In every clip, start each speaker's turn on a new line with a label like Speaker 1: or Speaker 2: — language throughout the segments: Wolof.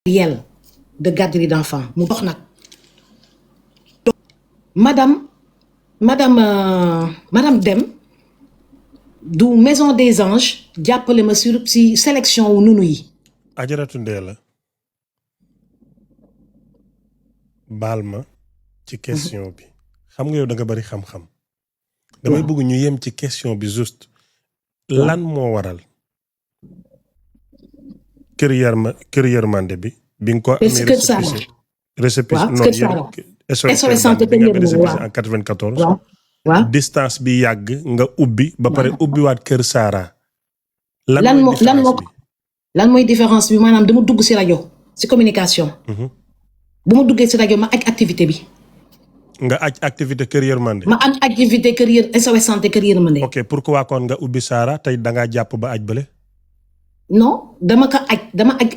Speaker 1: de garderie d'enfants mu dox nag madame Dem du maison des anges jàppale ma si sélection wu nunu yi.
Speaker 2: Ajaratu Ndella baal ma ci question bi xam nga yow da nga bari xam-xam. damay bëgg ñu yem ci question bi juste. lan moo waral kër yërmande bi nga ko amee récépissé SOS santé bi nga amee récépissé en 94 distance bi yàgg nga ubbi ba pare ubbiwaat kër Sara lan
Speaker 1: mooy différence bi maanaam dama dugg si rajo si communication bu ma duggee si rajo ma aj activité bi
Speaker 2: nga aj activité kër yërmande
Speaker 1: ma am activité SOS santé kër yërmande.
Speaker 2: ok pourquoi kon nga ubbi Sara tey dangaa jàpp ba aj bële
Speaker 1: non dama aj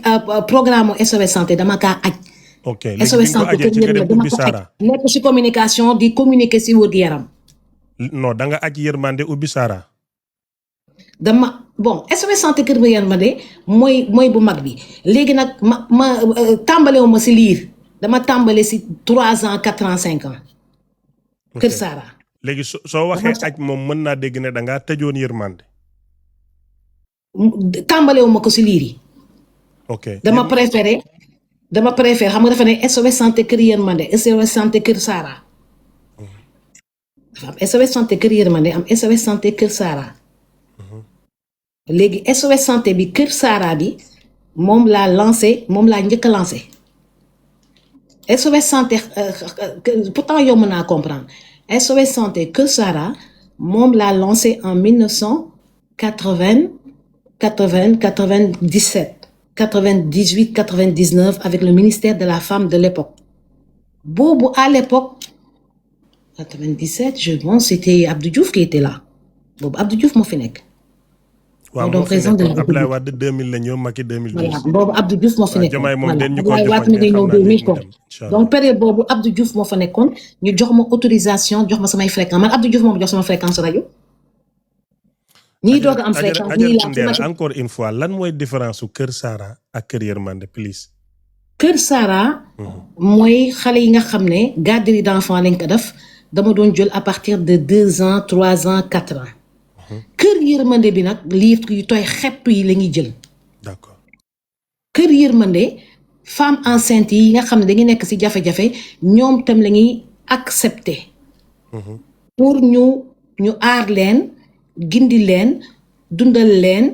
Speaker 1: programme SOS santé dama kaa aj.
Speaker 2: ok SOS santé kër yërmande dama ko aj
Speaker 1: nekk si communication di communiquer si wër yaram.
Speaker 2: non da nga aj yërmande ubbi Sara.
Speaker 1: SOS santé kër yërmande mooy bu mag bi léegi nag ma tàmbalewu ma si liir dama tàmbale si 3 ans 4 ans 5 ans. kër Sara.
Speaker 2: léegi soo waxee aj moom mën naa dégg ne da ngaa tëjoon yërmande.
Speaker 1: tàmbalewu ma ko si liir yi.
Speaker 2: ok
Speaker 1: dama préféré xam nga dafa ne SOS santé kër yërmande SOS santé kër Sara. dafa am SOS santé kër yërmande am SOS santé kër Sara. léegi SOS santé bi kër Sara bi moom laa njëkk a lancé. SOS santé pourtant yomb naa comprendre SOS santé kër Sara moom laa lancé en 1997 98 99 avec le ministère de la femme de l'époque boobu à l'époque 97 je pense c'était Abdou Diouf qui était là boobu Abdou Diouf moo fi nekk.
Speaker 2: waaw moo fi nekk Abdoulaye Wade 2000 la ñëw Macky 2012.
Speaker 1: voilà boobu Abdou Diouf moo fi nekk.
Speaker 2: Diomaye moom den ñu ko
Speaker 1: Abdoulaye Wade mi ngi ñëw 2000 ko donc période boobu Abdou Diouf moo fa nekkoon ñu jox ma autorisation jox ma samay fréquence man Abdou Diouf moo ma jox sama fréquence rajo. ñii doog a am fréquence ñii laa
Speaker 2: encore une fois lan mooy différence su Kër Sara ak Kër Yërmande please.
Speaker 1: Kër Sara. mooy xale yi nga xam ne garderie d'enfants lañ ko def dama doon jël à partir de 2 ans 3 ans 4 ans. Kër Yërmande bi nag liir yu tooy xepp yi la ñuy jël.
Speaker 2: d'accord.
Speaker 1: Kër Yërmande femme enceinte yi nga xam ne dañuy nekk ci jafe-jafe ñoom tam la ñuy accepter. pour ñu aar leen. gindi leen dundal leen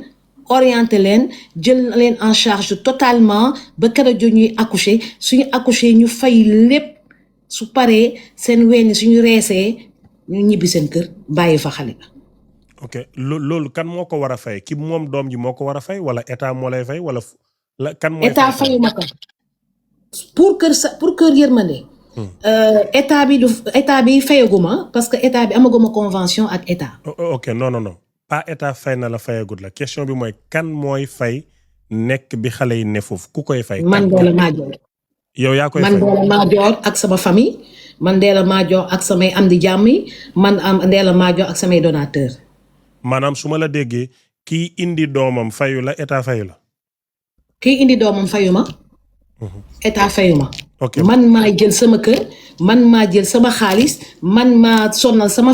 Speaker 1: orienter leen jël leen en charge totalement ba keroog ñuy accoucher suñu accoucher ñu fay lépp su paree seen ween suñu reesee ñu ñibbi seen kër bàyyi fa xale ba.
Speaker 2: ok loolu kan moo ko war a fay ki moom doom ji moo ko war a fay wala état moo lay fay wala kan mooy
Speaker 1: état fayuma ko pour kër Yërmande. état bi fayaguma parce que état bi amaguma convention ak état.
Speaker 2: ok non pas état fay na la fayagut la question bi mooy kan mooy fay nekk bi xale yi ne foofu ku koy fay.
Speaker 1: man Ndella Madior.
Speaker 2: yow yaa koy fay
Speaker 1: man Ndella Madior ak sama famille man Ndella Madior ak samay am di jàmm yi man am Ndella Madior ak samay donateur.
Speaker 2: maanaam su ma la déggee kii indi doomam fayu la état fayu la.
Speaker 1: kii indi doomam fayu ma. état fayu ma.
Speaker 2: ok
Speaker 1: man maa jël sama kër man maa jël sama xaalis man maa sonnal sama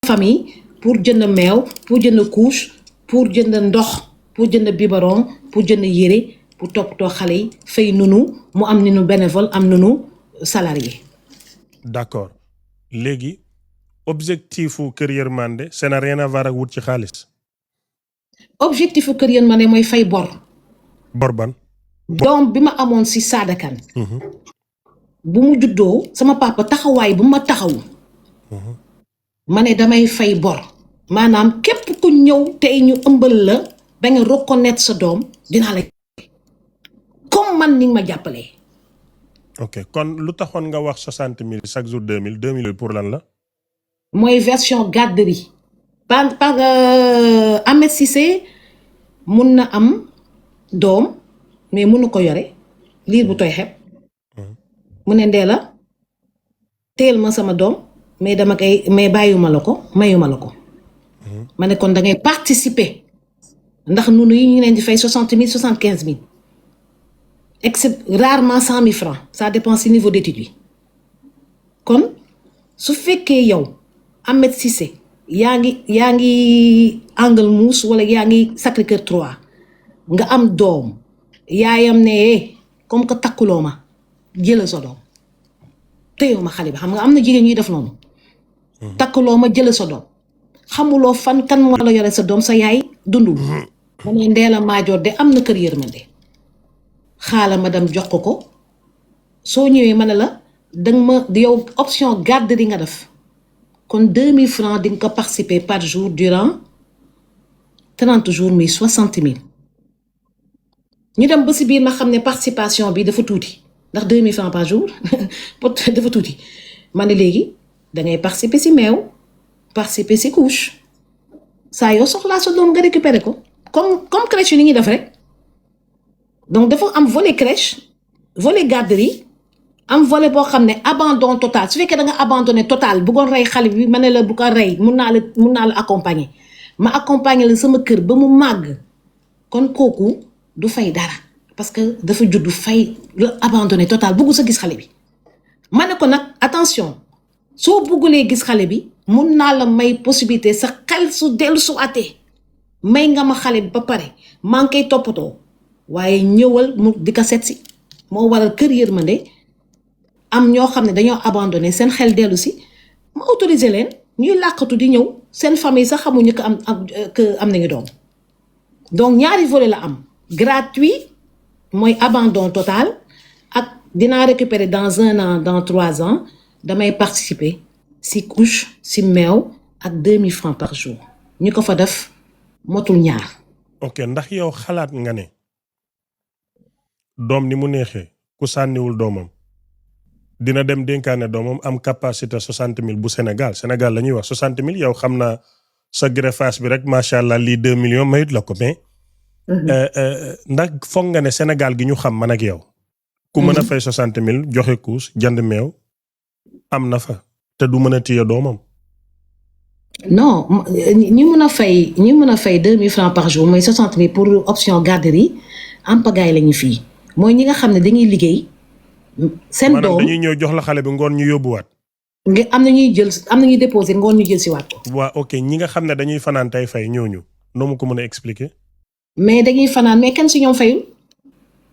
Speaker 1: famille pour jënd meew pour jënd couche pour jënd ndox pour jënd biberon pour jënd yére pour toppatoo xale yi fay nunu mu am nunu bénévole am nunu salarié.
Speaker 2: d'accord léegi objectifu Kër Yërmande ça n'a rien à voir ak wut ci xaalis.
Speaker 1: objectifu Kër Yërmande mooy fay bor.
Speaker 2: bor ban.
Speaker 1: doom bi ma amoon ci Sadakan. bu mu juddoo sama papa taxawaay bu ma taxaw. ma ne damay fay bor. maanaam képp ku ñëw tey ñu ëmbal la ba nga reconnaître sa doom dinaa la comme man ni nga ma jàppalee.
Speaker 2: ok kon lu taxoon nga wax 60 000 chaque jour 2000 pour lan la.
Speaker 1: mooy version garderie. par Ahmed Cissé mun na am doom. mais mënu ko yore liir bu tooy xepp mu ne Ndella teel ma sama doom mais bàyyuma la ko mayuma la ko ma ne kon da ngay participer ndax nunu yi ñu leen di fay 60 000 75 000 rarement 100 000 francs ça dépend si niveau d'étude bi kon su fekkee yow Ahmed Cissé yaa ngi Angle Mousse wala yaa ngi Sacré-Cœur 3 nga am doom yaayam ne comme que takkuloo ma jëlal sa doom téyoo ma xale bi xam nga am na jigéen ñuy def noonu takkuloo ma jëlal sa doom xamuloo fan kan moo la yore sa doom sa yaay dundul ma ne Ndella Madior de am na kër yërmande xaala ma dem jox ko soo ñëwee ma ne la danga ma yow option garderie nga def kon 2000 francs di nga ko participer par jour durant 30 jours muy 60 000 ñu dem ba si biir ma xam ne participation bi dafa tuuti ndax 2000 francs par jour dafa tuuti ma ne léegi dangay participer si meew participer si couche saa yoo soxlaa sa doom nga récupérer ko comme crèche yi ni ñuy def rek donc dafa am volet crèche volet garderie am volet boo xam ne abandon total su fekkee da nga abandonné total bëggoon rey xale bi ma ne la bu ko rey mun naa la accompagner ma accompagner la sama kër ba mu màgg kon kooku du fay dara parce que dafa juddu fay la abandonné total bëggu sa gis xale bi ma ne ko nag attention soo bëggulee gis xale bi mun naa la may possibilité sa xel su dellu su atee may nga ma xale bi ba pare maa ngi koy toppatoo waaye ñëwal mu di ko seet si moo waral kër yërmande am ñoo xam ne dañoo abandonné seen xel dellu si ma autorisé leen ñuy làqatu di ñëw seen famille sax xamuñu ko am nañu doom donc ñaari volet la am gratuit mooy abandon total ak dinaa récupérer dans 1 an dans 3 ans damay participer si couche si meew ak 2000 francs par jour ñu ko fa def motul ñaar.
Speaker 2: ok ndax yow xalaat nga ne doom ni mu neexee ku sànniwul doomam dina dem dénkaane doomam am capacité 60 000 bu Sénégal la ñuy wax 60 000 yow xam naa sa greffage bi rek macha allah lii 2 millions mayut la ko mais. ndax foog nga ne Sénégal gi ñu xam man ak yow. ku mën a fay 60 000 joxe couche jënd meew am na fa te du mën a téye doomam.
Speaker 1: non ñi mën a fay 2000 francs par jour mooy 60 000 pour option garderie am pagaille la ñu fii mooy ñi nga xam ne dañuy liggéey. seen doom
Speaker 2: maanaam dañuy ñëw jox la xale bi ngoon ñu yóbbuwaat.
Speaker 1: am na ñuy déposé ngoon ñu jël si waat ko.
Speaker 2: waaw ok ñi nga xam ne dañuy fanaan tey fay ñooñu noo mu ko mën a expliquer.
Speaker 1: mais dañuy fanaan mais kenn si ñoom fayul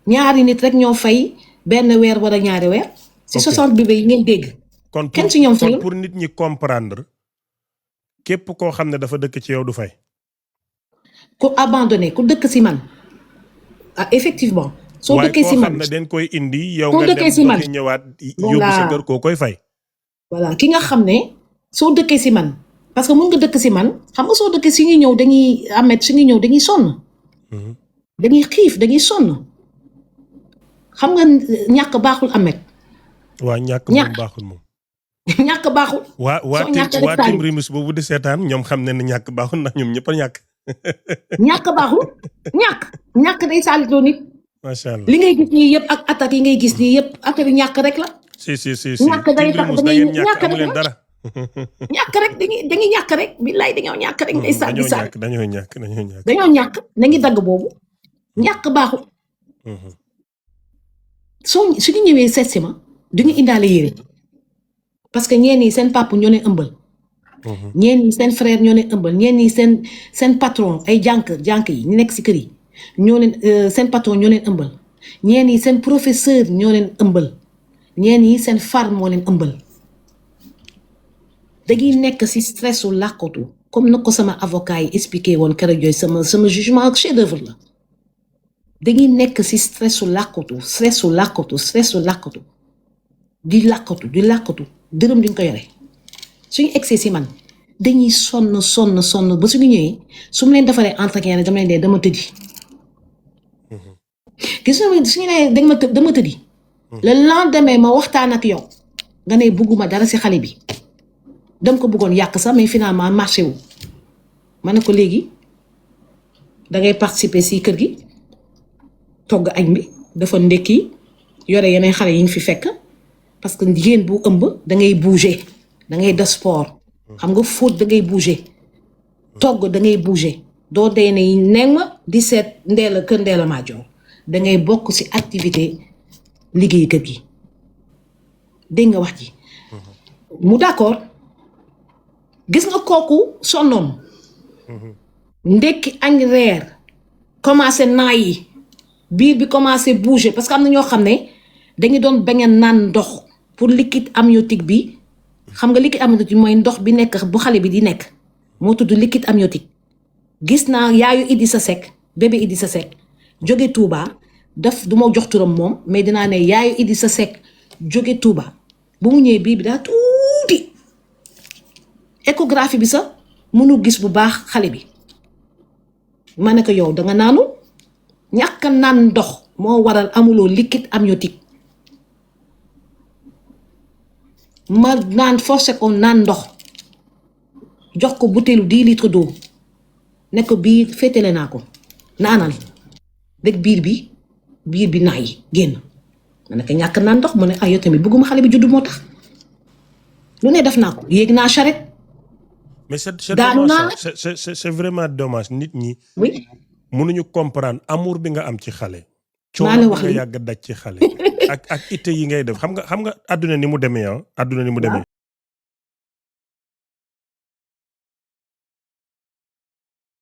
Speaker 1: ñaari nit rek ñoo fay benn weer wala ñaari weer. si 60 bébé yi ngeen dégg. kenn si ñoom fayul
Speaker 2: kon pour nit ñi comprendre képp koo xam ne dafa dëkk ci yow du fay.
Speaker 1: ku abandonné ku dëkk si man ah effectivement. soo dëkkee si man
Speaker 2: waaye koo xam ne dañ koy indi yow nga dem ba ñëwaat yóbbu sa kër koo koy fay.
Speaker 1: voilà ki nga xam ne soo dëkkee si man parce que mun nga dëkk si man xam nga soo dëkkee si ñuy ñëw dañuy amet su ñuy ñëw dañuy sonn. dañuy xiif dañuy sonn xam nga ñàkk baaxul amet.
Speaker 2: waa ñàkk moom baaxul moom.
Speaker 1: ñàkk baaxul.
Speaker 2: waa tim rimus boobu di seetaan ñoom xam ne ñàkk baaxul ndax ñoom ñëpp a ñàkk.
Speaker 1: ñàkk baaxul ñàkk day saalitoo nit.
Speaker 2: macha allah
Speaker 1: li ngay gis nii yëpp ak attaques yi ngay gis nii yëpp affaire yi ñàkk rek la.
Speaker 2: si
Speaker 1: ñàkk day tax dañuy ñàkk
Speaker 2: amu leen dara.
Speaker 1: ñàkk rek dañuy ñàkk rek billaay dañoo ñàkk rek. day sànni
Speaker 2: dañoo ñàkk
Speaker 1: dañoo ñàkk na ngi dagg boobu ñàkk baaxul. suñu ñëwee seet si ma duñu indaale yére parce que ñeen ñi seen papa ñoo leen ëmbal. ñeen ñi seen frère ñoo leen ëmbal ñeen ñi seen patron ay jànk yi ñu nekk si kër yi. ñoo leen seen patron ñoo leen ëmbal ñeen yi seen professeur ñoo leen ëmbal ñeen yi seen far moo leen ëmbal dañuy nekk ci stressu làkkatu comme na ko sama avocat yi expliqué woon keroog yooyu sama jugement ak chef d'œuvre la dañuy nekk ci stressu làkkatu di làkkatu dërëm duñ ko yore suñu egsee ci man dañuy sonn ba suñu ñëwee su mu leen defaree entretien dama leen dama tëddi gis nga suñu nee dama tëddi le lendemain ma waxtaan ak yow nga ne bugguma dara ci xale bi dama ko bëggoon yàq sax mais finalement marché wu ma ne ko léegi dangay participer ci kër gi togg añ bi dafa ndekki yore yeneen xale yi ñu fi fekk parce que jigéen bu ëmb dangay bouger dangay def sport xam nga fóot dangay bouger togg dangay bouger doo dee ne ma di seet kër Ndella Madior da ngay bokk ci activité liggéey kër gi dégg nga wax ji mu d'accord gis nga kooku sonnoon ndekki añ reer commencé naayi biir bi commencé bouger parce que am na ñoo xam ne dañu doon bañ a naan ndox pour liquide amniotique bi xam nga liquide amniotique mooy ndox bi nekk bu xale bi di nekk moo tudd liquide amniotique gis naa yaayu Idrissa Seck bébé Idrissa Seck jóge Touba daf du ma jox turam moom mais dinaa ne yaayu Idrissa Seck jóge Touba bu mu ñëwee biir bi daa tuuti échographie bi sax mënu gis bu baax xale bi ma ne ko yow danga naanu ñàkk naan ndox moo waral amuloo liquide amniotique ma naan forcé ko naan ndox jox ko butéelu 10 litres d'eau ne ko biir féetale naa ko naanal rek biir bi naay génn ma ne ko ñàkk naan ndox mu ne yow tamit bëgguma xale bi juddu moo tax lu ne def naa ko yéeg naa charrette
Speaker 2: mais c'est vraiment dommage nit ñi
Speaker 1: oui
Speaker 2: mënuñu comprendre amour bi nga am ci xale coono nga yàgg daj ci xale ak itte yi ngay def xam nga àdduna ni mu demee